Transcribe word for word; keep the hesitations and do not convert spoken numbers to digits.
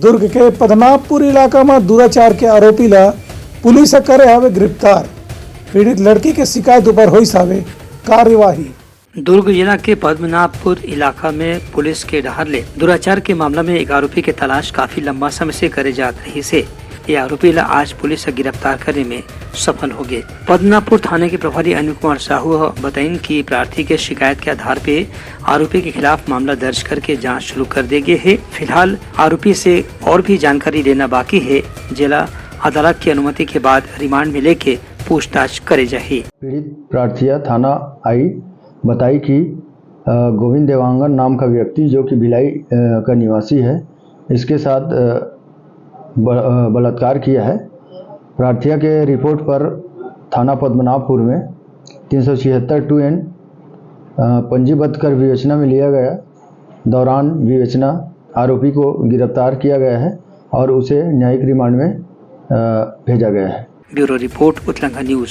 दुर्ग के पद्मनाभपुर इलाका म दुराचार के आरोपी ला पुलिस ह करे हवे गिरफ्तार। पीड़ित लड़की के शिकायत ऊपर होइस हवे कार्यवाही। दुर्ग जिला के पद्मनाभपुर इलाका में पुलिस के डहार ले दुराचार के मामला में एक आरोपी के तलाश काफी लंबा समय से करे जात रहिस हे। ये आरोपी ला आज पुलिस ह गिरफ्तार करे में सफल हो गे। पद्मनाभपुर थाने के प्रभारी अनिल कुमार साहू ह बताइन कि प्रार्थी के शिकायत के आधार पे आरोपी के खिलाफ मामला दर्ज करके जांच शुरू कर दे गे हे। फिलहाल आरोपी से और भी जानकारी लेना बाकी हे, जेला अदालत की अनुमति के बाद रिमांड में लेके पूछताछ करे जाही। पीड़ित प्रार्थिया थाना आई, बताई कि, अ, गोविंद देवांगन नाम का व्यक्ति, जो कि भिलाई, अ, का निवासी है, इसके साथ, अ, ब-, अ, बलात्कार किया है। प्रार्थिया के रिपोर्ट पर थाना पद्मनाभपुर में तीन सौ छिहत्तर टू एन, अ, पंजीबद्ध कर विवेचना में लिया गया। दौरान विवेचना आरोपी को गिरफ्तार किया गया है और उसे न्यायिक रिमांड में, अ, भेजा गया है। ब्यूरो रिपोर्ट, उतलंगा न्यूज़।